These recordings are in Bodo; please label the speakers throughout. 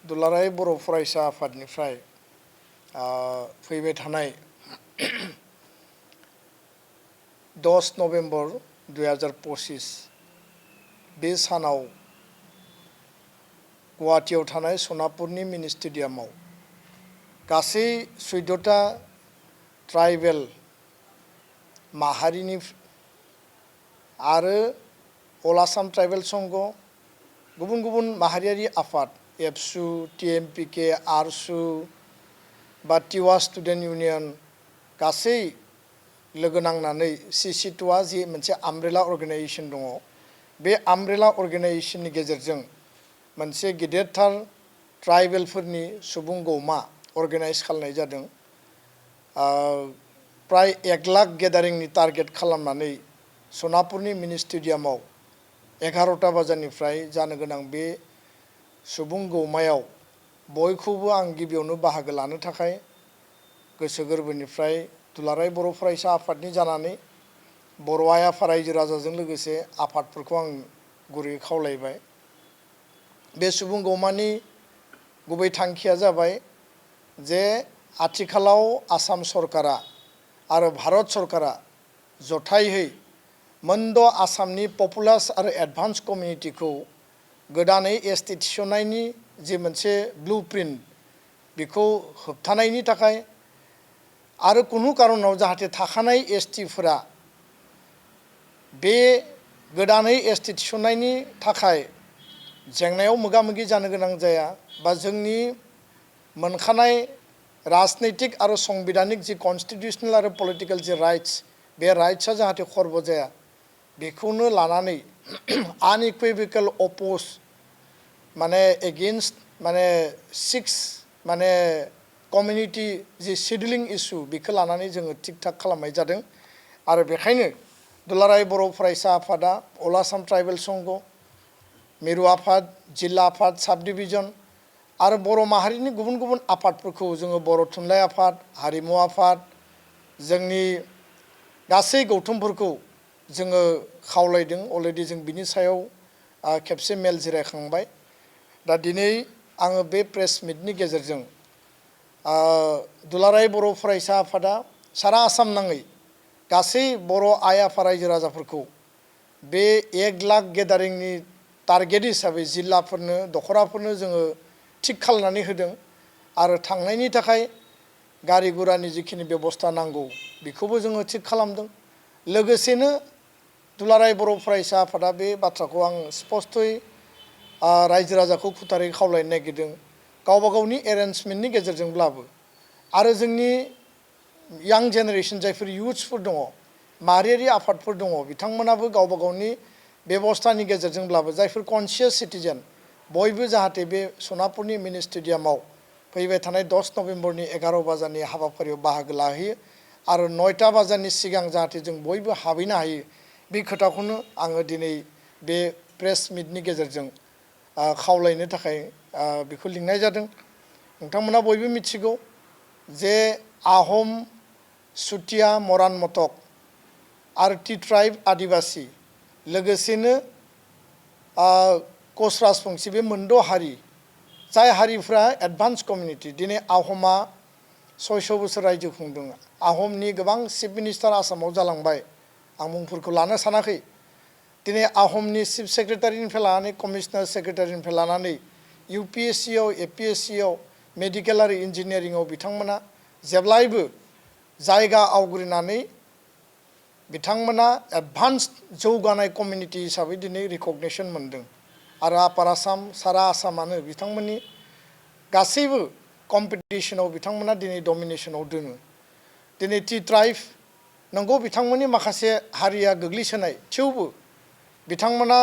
Speaker 1: दुलाराय बर' फरायसा आफादनिफ्राय फैबाय थानाय 10 नभेम्बर 2025 बे सानाव गुवाहाटीयाव थानाय सनापुरनि मिनि स्टेडियामाव गासै 14टा ट्राइबेल माहारिनि आरो अल आसाम ट्राइबेल संघ गुबुन गुबुन माहारियारि आफाद एबसु टीएमपीके आरसु बा टिवा स्टुडेन्ट इउनियन गासै लोगो नांनानै Cctoa जि मोनसे आमब्रेला अर्गेनाइजेशन दङ बे आमब्रेला अर्गेनाइजेशननि गेजेरजों मोनसे गिदिरथार ट्राइबेलफोरनि सुबुं गौमा अर्गेनाइज खालामनाय जादों प्राय 1 लाख गेदारिंनि टारगेट खालामनानै सनापुरनि मिनि स्टेडियामाव 11टा बाजारनिफ्राय जानो गोनां बे सुबुं गौमायाव बयखौबो आं गिबियावनो बाहागो लानो थाखाय गोसो गोरबोनिफ्राय दुलाराय बर' फरायसा आफादनि जानानै बर' आइ आफा रायजो राजाजों लोगोसे आफादफोरखौ आं गुरैयै खावलायबाय बे सुबुं गौमानि गुबै थांखिया जाबाय जे आथिखालाव आसाम सरकारा आरो भारत सरकारा जथायहै मोनद' आसामनि पपुलास आरो एडभान्स कमिउनिटिखौ गोदानै एसटि थिसननायनि जे मोनसे ब्लुप्रिन्ट बेखौ होबथानायनि थाखाय आरो कुनु कारनाव जाहाथे थाखानाय एसटिफोरा बे गोदानै एसटि थिसननायनि थाखाय जेंनायाव मोगा-मोगि जानो गोनां जाया बा जोंनि मोनखानाय राजनैतिक आरो संबिधानिक जि कन्स्टिटिउशनेल आरो पलिटिकेल जि राइट्स बे राइट्सआ जाहाथे खर्ब जाया बेखौनो लानानै आनइकुइभोकेल अपोज माने एगेन्स्ट माने 6 माने कमिउनिटी जि शेड्यूलिंग इशू बेखौ लानानै जोङो थिक थाक खालामनाय जादों आरो बेखायनो दुलाराय बर' फरायसा आफादा अल आसाम ट्राइबेल संघ मिरु आफाद जिल्ला आफाद साब डिभिजन आरो बर' माहारिनि गुबुन गुबुन आफादफोरखौ जोङो बर' थुनलाइ आफाद हारिमु आफाद जोंनि गासै गौथुमफोरखौ जोङो खावलायदों अलरेडि जों बिनि सायाव खेबसे मेल जिरायखांबाय दा दिनै आङो बे प्रेस मिटनि गेजेरजों दुलाराय बर' फरायसा आफादा सारा आसाम नाङै गासै बर' आइ आफा रायजो राजाफोरखौ बे 1 लाख गेदारिंनि टारगेट हिसाबै जिल्लाफोरनो दखराफोरनो जोङो थिक खालामनानै होदों आरो थांनायनि थाखाय गारि गुरानि जिखिनि बेबस्था नांगौ बेखौबो जोङो थिक खालामदों लोगोसेनो दुलाराय बर' फरायसा आफादा बे बाथ्राखौ आं स्पष्टयै रायजो राजाखौ खुथारै खावलायनो नागिरदों गावबा गावनि एरेन्जमेन्टनि गेजेरजोंब्लाबो आरो जोंनि यां जेनेरेशन जायफोर इयुथ्सफोर दङ माहारियारि आफादफोर दङ बिथांमोनाबो गावबा गावनि बेबस्थानि गेजेरजोंब्लाबो जायफोर कनसियास सिटिजेन बयबो जाहाथे बे सनापुरनि मिनि स्टेडियामाव फैबाय थानाय 10 नभेम्बरनि 11 बाजारनि हाबाफारियाव बाहागो लाहैयो आरो 9टा बाजारनि सिगां जाहाथे जों बयबो हाबहैनो हायो बे खोथाखौनो आङो दिनै बे प्रेस मिटनि गेजेरजों खावलायनो थाखाय बेखौ लिंनाय जादों नोंथांमोना बयबो मिथिगौ जे आहम सुतिया मरान मटक आरो टि ट्राइब आदिबासी लोगोसेनो कच राजबंसि बे मोनद' हारि जाय हारिफ्रा एडभान्स कमिउनिटि दिनै आहमा 600 बोसोर रायजो खुंदों आहमनि गोबां चिफ मिनिस्टार आसामाव जालांबाय आं मुंफोरखौ लानो सानाखै दिनै आहमनि चिफ सेक्रेटारिनिफ्राय लानानै कमिशनार सेक्रेटारिनिफ्राय लानानै UPSCआव APSCआव मेडिकेल आरो इन्जिनियारिंआव बिथांमोना जेब्लायबो जायगा आवग्रिनानै बिथांमोना एडभान्स जौगानाय कमिउनिटि हिसाबै दिनै रिकगनिशन मोनदों आरो आपार आसाम सारा आसामानो बिथांमोननि गासैबो कम्पिटिशनाव बिथांमोना दिनै डमिनेशनाव दोङो दिनै टि ट्राइब नंगौ बिथांमोननि माखासे हारिया गोग्लैसोनाय थेवबो बिथांमोना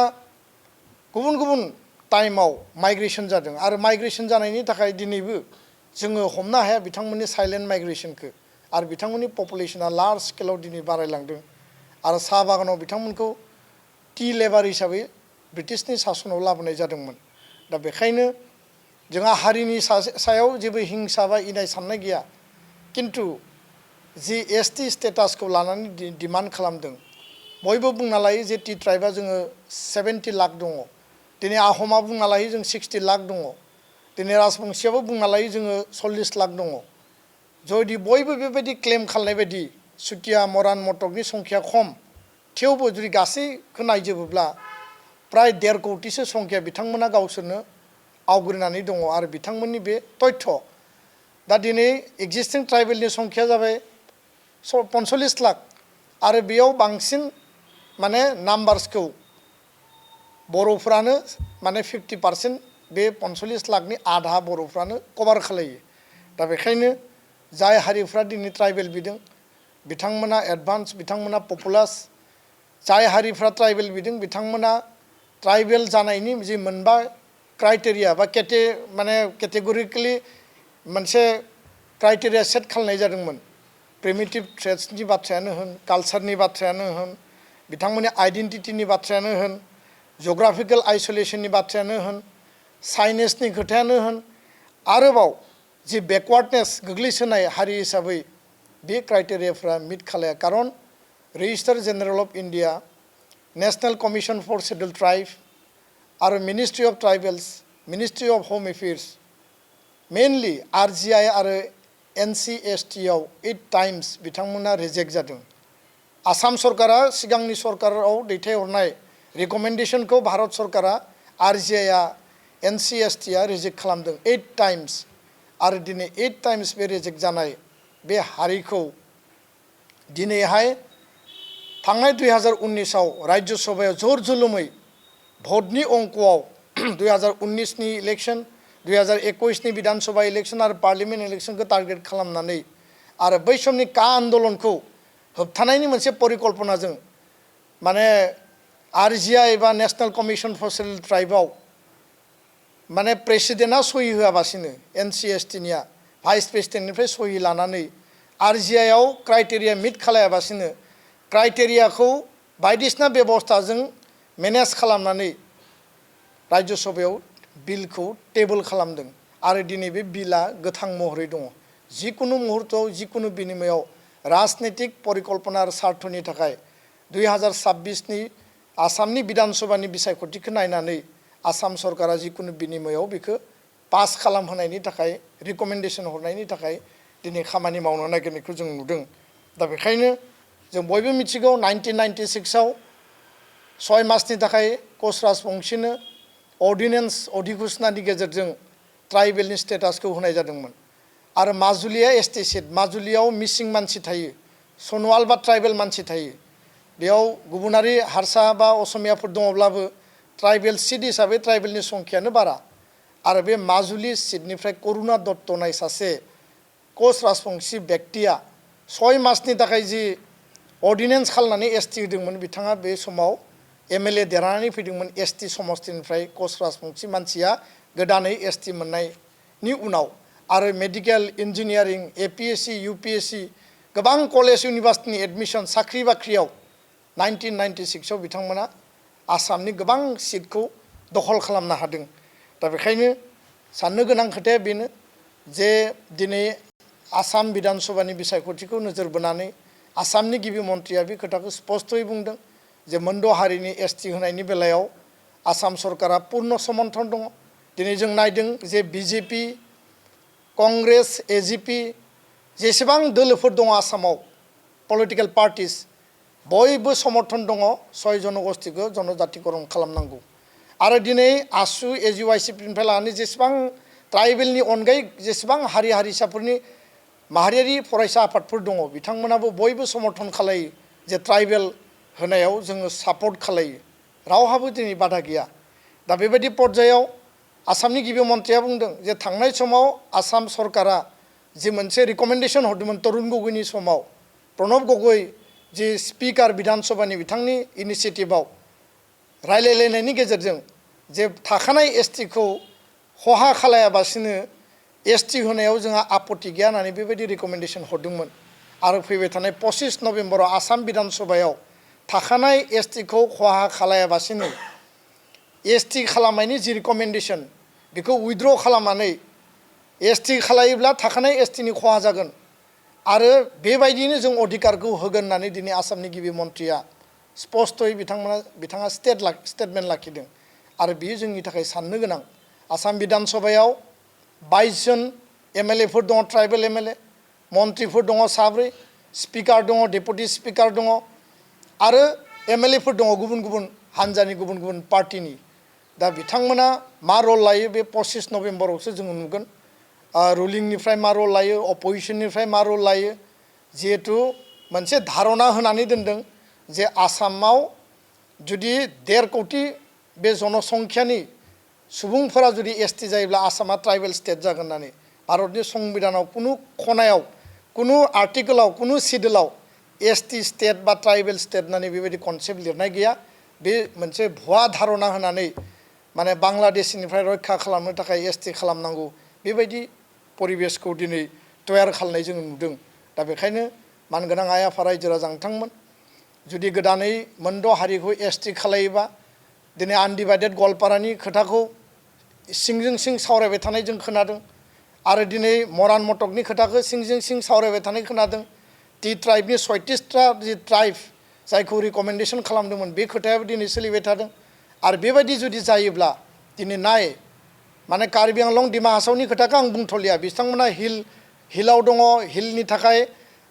Speaker 1: गुबुन गुबुन टाइमाव माइग्रेशन जादों आरो माइग्रेशन जानायनि थाखाय दिनैबो जोङो हमनो हाया बिथांमोननि साइलेन्ट माइग्रेशनखौ आरो बिथांमोननि पपुलेशना लार्ज स्केलाव दिनै बारायलांदों आरो साहा बागानाव बिथांमोनखौ टि लेबार हिसाबै ब्रिटिशनि सासनाव लाबोनाय जादोंमोन दा बेखायनो जोंहा हारिनि सायाव जेबो हिंसा बा इनाय साननाय गैया किन्तु जि एसटि स्टेटासखौ लानानै डिमान्ड खालामदों बयबो बुंना लायो जे टि ट्राइबा जोङो 70 लाख दङ दिनै आहमा बुंना लायो जों 60 लाख दङ दिनै राजबंशीयाबो बुंना लायो जोङो 40 लाख दङ जुदि बयबो बेबायदि क्लेम खालामनाय बायदि सुतिया मरान मटकनि संख्या खम थेवबो जुदि गासैखौ नायजोबोब्ला प्राय 1.5 कोटिसो संख्या बिथांमोना गावसोरनो आवग्रिनानै दङ आरो बिथांमोननि बे तथ्य दा दिनै एक्जिस्टिं ट्राइबेलनि संख्या जाबाय 45 लाख आरो बेयाव बांसिन माने नाम्बार्सखौ बर'फ्रानो माने 50% बे 45 लाखनि आधा बर'फ्रानो कभार खालायो दा बेखायनो जाय हारिफ्रा दिनै ट्राइबेल बिदों बिथांमोना एडभान्स बिथांमोना पपुलास जाय हारिफ्रा ट्राइबेल बिदों बिथांमोना ट्राइबेल जानायनि जि मोनबा क्राइटेरिया बा माने केटेगरिकेलि मोनसे क्राइटेरिया सेट खालामनाय जादोंमोन प्रिमिटिभ ट्रेड्सनि बाथ्रायानो होन कालचारनि बाथ्रायानो होन बिथांमोननि आइडेन्टिटिनि बाथ्रायानो होन जिअग्राफिकेल आइसोलेशननि बाथ्रायानो होन साइनेसनि खोथायानो होन आरोबाव जि बेकवार्डनेस गोग्लैसोनाय हारि हिसाबै बे क्राइटेरियाफ्रा मिट खालाया खारन registrar general of India national commission for scheduled tribe आरो ministry of tribals ministry of home affairs mainly RGI आरो NCST आव 8 टाइम्स बिथांमोना रिजेक्ट जादों आसाम सरकारा सिगांनि सरकाराव दैथायहरनाय रिकमेन्डेशनखौ भारत सरकारा RGI आ NCST आ रिजेक्ट खालामदों 8 टाइम्स आरो दिनै 8 टाइम्स बे रिजेक्ट जानाय बे हारिखौ दिनैहाय थांनाय 2019 आव राज्य सभायाव जर जुलुमै भटनि अंकआव 2019 नि इलेक्शन 2021 नि विधानसभा इलेक्शन आरो पार्लियामेन्ट इलेक्शनखौ टार्गेट खालामनानै आरो बै समनि का आन्दोलनखौ होबथानायनि मोनसे परिकल्पनाजों माने RGI बा नेशनेल कमिशन फर शेड्युल्ड ट्राइबआव माने प्रेसिडेन्टआ सहि होआबासिनो NCST निया भाइस प्रेसिडेन्टनिफ्राय सहि लानानै RGI आव क्राइटेरिया मिट खालायाबासिनो क्राइटेरियाखौ बायदिसिना बेबस्थाजों मेनेज खालामनानै राज्य सभायाव बिलखौ टेबल खालामदों आरो दिनै बे बिला गोथां महरै दङ जिकुनु मुहुर्तआव जिकुनु बिनिमयाव राजनीतिक परिकल्पना आरो सार्थनि थाखाय 2026 नि आसामनि विधानसभानि बिसायख'थिखौ नायनानै आसाम सरकारा जिकुनु बिनिमयाव बेखौ पास खालामहोनायनि थाखाय रिकमेन्डेशन हरनायनि थाखाय दिनै खामानि मावनो नागिरनायखौ जों नुदों दा बेखायनो जों बयबो मिथिगौ 1996 आव 6 मासनि थाखाय कच राजबंशीनो अर्डिनेन्स अधिघोषणानि गेजेरजों ट्राइबेलनि स्टेटासखौ होनाय जादोंमोन आरो माजुलिया ST सीट माजुलियाव मिसिं मानसि थायो सनवाल बा ट्राइबेल मानसि थायो बेयाव गुबुनारि हारसा बा असमियाफोर दङब्लाबो ट्राइबेल सीट हिसाबै ट्राइबेलनि संख्यानो बारा आरो बे माजुलि सीटनिफ्राय करुणा दत्त होननाय सासे कच राजबंशी व्यक्तिया 6 मासनि थाखाय जि अर्डिनेन्स खालामनानै ST होदोंमोन बिथाङा बे समाव MLA देरहानानै फैदोंमोन ST समस्तिनिफ्राय कच राजबंशी मानसिया गोदानै ST मोननायनि उनाव आरो मेडिकेल इन्जिनियारिं APSC UPSC गोबां कलेज इउनिभार्सिटिनि एडमिशन साख्रि बाख्रियाव 1996 आव बिथांमोना आसामनि गोबां सीटखौ दखल खालामनो हादों दा बेखायनो साननो गोनां खोथाया बेनो जे दिनै आसाम विधानसभानि बिसायख'थिखौ नोजोर बोनानै आसामनि गिबि मन्थ्रिया बे खोथाखौ स्पष्टयै बुंदों जे मोनद' हारिनि ST होनायनि बेलायाव आसाम सरकारा पूर्ण समर्थन दङ दिनै जों नायदों जे BJP कंग्रेस AGP जेसेबां दोलोफोर दङ आसामाव पलिटिकेल पार्टिस बयबो समर्थन दङ 6 जनगोष्ठीखौ जनजातिकरण खालामनांगौ आरो दिनै आसु AGYCनिफ्राय लानानै जेसेबां ट्राइबेलनि अनगायै जेसेबां हारि हारिसाफोरनि माहारियारि फरायसा आफादफोर दङ बिथांमोनाबो बयबो समर्थन खालायो जे ट्राइबेल होनायाव जोङो सापर्ट खालायो रावहाबो दिनै बादा गैया दा बेबायदि पर्यायाव आसामनि गिबि मन्थ्रिया बुंदों जे थांनाय समाव आसाम सरकारा जि मोनसे रिकमेन्डेशन हरदोंमोन तरुण गगैनि समाव प्रणब गगৈ जि स्पिकार विधानसभानि बिथांनि इनिसिएटिभआव रायलायलायनायनि गेजेरजों जे थाखानाय STखौ खहा खालायाबासिनो ST होनायाव जोंहा आपत्ति गैया होननानै बेबायदि रिकमेन्डेशन हरदोंमोन आरो फैबाय थानाय 25 नभेम्बराव आसाम विधानसभायाव थाखानाय STखौ खहा खालायाबासिनो ST खालामनायनि जि रिकमेन्डेशन बेखौ उइथड्र खालामनानै ST खालायोब्ला थाखानाय STनि खहा जागोन आरो बेबायदिनो जों अधिकारखौ होगोन होननानै दिनै आसामनि गिबि मन्थ्रिया स्पष्टयै बिथाङा स्टेटमेन्ट लाखिदों आरो बेयो जोंनि थाखाय साननो गोनां आसाम विधानसभायाव 22 जन एमएलएफोर दङ ट्राइबेल एमएलए मन्त्रिफोर दङ 7 स्पिकार दङ डेपुटि स्पिकार दङ आरो एमएलएफोर दङ गुबुन गुबुन हानजानि गुबुन गुबुन पार्टिनि दा बिथांमोना मा रल लायो बे 25 नभेम्बरावसो जों नुगोन रुलिंनिफ्राय मा रल लायो अपोजिशननिफ्राय मा रल लायो जिहेतु मोनसे धारणा होनानै दोनदों जे आसामाव जुदि 1.5 कोटि बे जनसंख्यानि सुबुंफोरा जुदि एसटी जायोब्ला आसामा ट्राइबेल स्टेट जागोन होननानै भारतनि संबिधानाव कुनु खनायाव कुनु आर्टिकलाव कुनु सिडुलाव एसटी स्टेट बा ट्राइबेल स्टेट होननानै बेबायदि कनसेप्ट लिरनाय गैया बे मोनसे भुवा धारणा होनानै माने बांलादेशनिफ्राय रैखा खालामनो थाखाय एसटी खालामनांगौ बेबायदि परिबेसखौ दिनै तयार खालामनाय जों नुदों दा बेखायनो मानगोनां आइ आफा रायजो राजा नोंथांमोन जुदि गोदानै मोनद' हारिखौ एसटी खालायोबा दिनै आनडिभाइडेड गवालपारानि खोथाखौ सिंजों सिं सावरायबाय थानाय जों खोनादों आरो दिनै मरान मटकनि खोथाखौ सिंजों सिं सावरायबाय थानाय खोनादों टि ट्राइबनि 36टा जि ट्राइब जायखौ रिकमेन्डेसन खालामदोंमोन बे खोथायाबो दिनै सोलिबाय थादों आरो बेबायदि जुदि जायोब्ला दिनै नाय माने कार्बि आंलं डिमा हासावनि खोथाखौ आं बुंथ'लिया बिथांमोना हिलाव दङ हिलनि थाखाय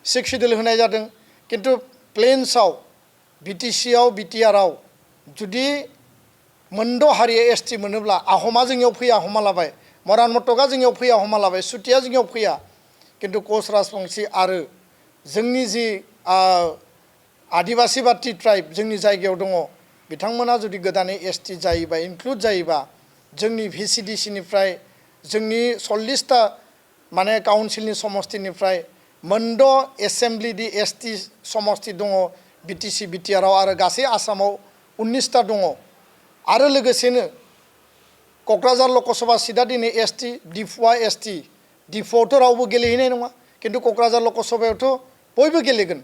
Speaker 1: 6 शिड्युल होनाय जादों किन्तु प्लेन्सआव बिटिसिआव बिटिआरआव जुदि मोनद' हारिया एसटी मोनोब्ला आहमा जोंनियाव फैया हमा लाबाय मरान मटका जोंनियाव फैया हमा लाबाय सुतिया जोंनियाव फैया किन्तु कच राजबंशी आरो जोंनि जि आदिबासी बा टि ट्राइब जोंनि जायगायाव दङ बिथांमोना जुदि गोदानै एसटी जायोबा इनक्लुड जायोबा जोंनि भिसिडिसिनिफ्राय जोंनि 40टा माने काउन्सिलनि समष्टिनिफ्राय मोनद' एसेम्ब्लिनि एसटी समष्टि दङ बिटिसि बिटिआरआव आरो गासै आसामाव 19टा दङ आरो लोगोसेनो क'क्राझार लकसभा सीटआ दिनै एसटी डिफुआ एसटी डिफुआवथ' रावबो गेलेहैनाय नङा किन्तु क'क्राझार लकसभायावथ' बयबो गेलेगोन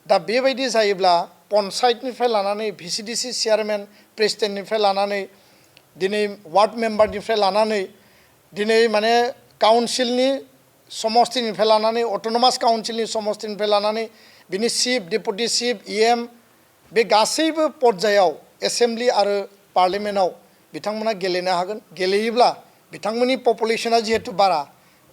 Speaker 1: दा बेबायदि जायोब्ला पन्चायतनिफ्राय लानानै भिसिडिसि चेयारमेन प्रेसिडेन्टनिफ्राय लानानै दिनै वार्ड मेम्बारनिफ्राय लानानै दिनै माने काउन्सिलनि समष्टिनिफ्राय लानानै अट'नमास काउन्सिलनि समष्टिनिफ्राय लानानै बिनि चिफ डेपुटि चिफ इएम बे गासैबो पर्यायाव एसेम्ब्लि आरो पार्लियामेन्टआव बिथांमोना गेलेनो हागोन गेलेयोब्ला बिथांमोननि पपुलेसना जिहेतु बारा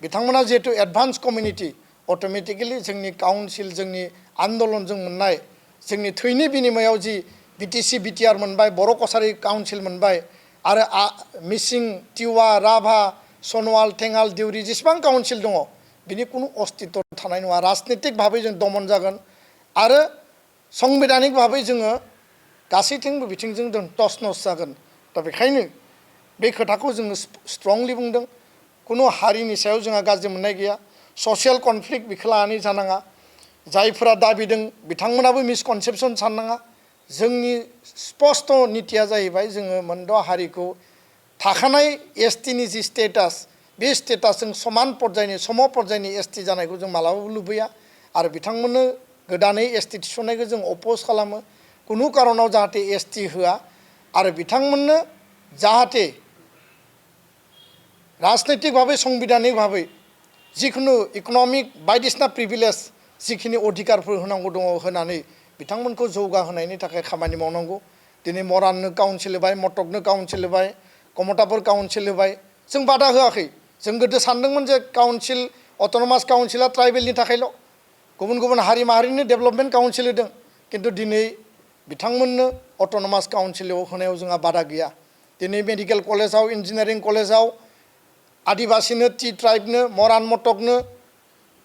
Speaker 1: बिथांमोना जिहेतु एडभान्स कमिउनिटि अट'मेटिकेलि जोंनि काउन्सिल जोंनि आन्दलनजों मोननाय जोंनि थैनि बिनिमयाव जि बिटिसि बिटिआर मोनबाय बर' कसारि काउन्सिल मोनबाय आरो मिसिं टिवा राभा सनवाल थेङाल देउरि जेसेबां काउन्सिल दङ बिनि कुनु अस्तित्व थानाय नङा राजनितिक भाबै जों दमन जागोन आरो संबिधानिक भाबै जोङो गासैथिंबो बिथिंजों जों टस नस जागोन दा बेखायनो बे खोथाखौ जोङो स्ट्रंलि बुंदों कुनु हारिनि सायाव जोंहा गाज्रि मोननाय गैया ससियेल कनफ्लिक्ट बेखौ लानानै जानाङा जायफोरा दाबिदों बिथांमोनाबो मिसकनसेपसन साननाङा जोंनि स्पष्ट नीतिया जाहैबाय जोङो मोनद' हारिखौ थाखानाय एसटीनि जि स्टेटास बे स्टेटासजों समान पर्यायनि सम पर्यायनि एसटी जानायखौ जों मालाबाबो लुबैया आरो बिथांमोननो गोदानै एसटी थिसननायखौ जों अपोज खालामो कुनु कारनाव जाहाथे एसटी होआ आरो बिथांमोननो जाहाथे राजनैतिक भाबै संबिधानिक भाबै जिखुनु इकनमिक बायदिसिना प्रिभिलेज जिखिनि अधिकारफोर होनांगौ दङ होनानै बिथांमोनखौ जौगाहोनायनि थाखाय खामानि मावनांगौ दिनै मराननो काउन्सिल होबाय मटकनो काउन्सिल होबाय कमताफोर काउन्सिल होबाय जों बादा होआखै जों गोदो सानदोंमोन जे काउन्सिल अट'नमास काउन्सिला ट्राइबेलनि थाखायल' गुबुन गुबुन हारि माहारिनि डेभेलपमेन्ट काउन्सिल होदों किन्तु दिनै बिथांमोननो अट'नमास काउन्सिलाव होनायाव जोंहा बादा गैया दिनै मेडिकेल कलेजाव इन्जिनियारिं कलेजाव आदिबासीनो टि ट्राइबनो मरान मटकनो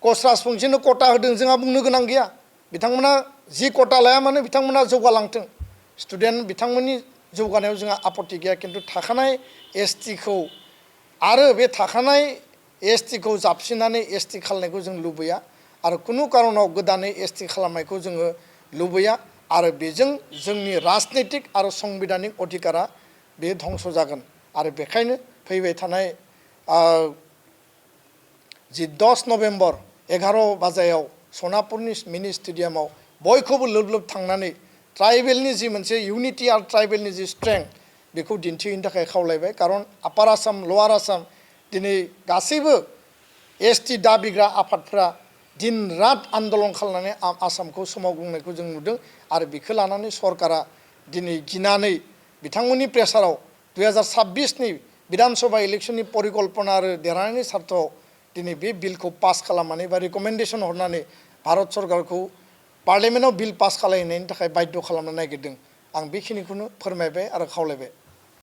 Speaker 1: कच राजबंशीनो कटा होदों जोंहा बुंनो गोनां गैया बिथांमोना जि कटा लाया मानो बिथांमोना जौगालांथों स्टुडेन्ट बिथांमोननि जौगानायाव जोंहा आपत्ति गैया किन्तु थाखानाय एसटीखौ आरो बे थाखानाय एसटीखौ जाबसिननानै एसटी खालामनायखौ जों लुबैया आरो कुनु कारनाव गोदानै एसटी खालामनायखौ जोङो लुबैया आरो बेजों जोंनि राजनैतिक आरो संबिधानिक अधिकारा बे धंस जागोन आरो बेखायनो फैबाय थानाय जि 10 नभेम्बर 11 बाजायाव सनापुरनि मिनि स्टेडियामाव बयखौबो लोब लोब थांनानै ट्राइबेलनि जि मोनसे इउनिटि आरो ट्राइबेलनि जि स्ट्रेंथ बेखौ दिन्थिहैनो थाखाय खावलायबाय कारन आपार आसाम लवार आसाम दिनै गासैबो एसटी दाबिग्रा आफादफोरा दिन रात आन्दलन खालामनानै आसामखौ सोमावग्लुंनायखौ जों नुदों आरो बेखौ लानानै सरकारा दिनै गिनानै बिथांमोननि प्रेसाराव 2026नि विधानसभा इलेक्शननि परिकल्पना आरो देरहानायनि सार्थाव दिनै बे बिलखौ पास खालामनानै बा रिकमेन्डेसन हरनानै भारत सरकारखौ पार्लियामेन्टआव बिल पास खालामनायनि थाखाय बाध्य खालामनो नागिरदों। आं बेखिनिखौनो फोरमायबाय आरो खावलायबाय।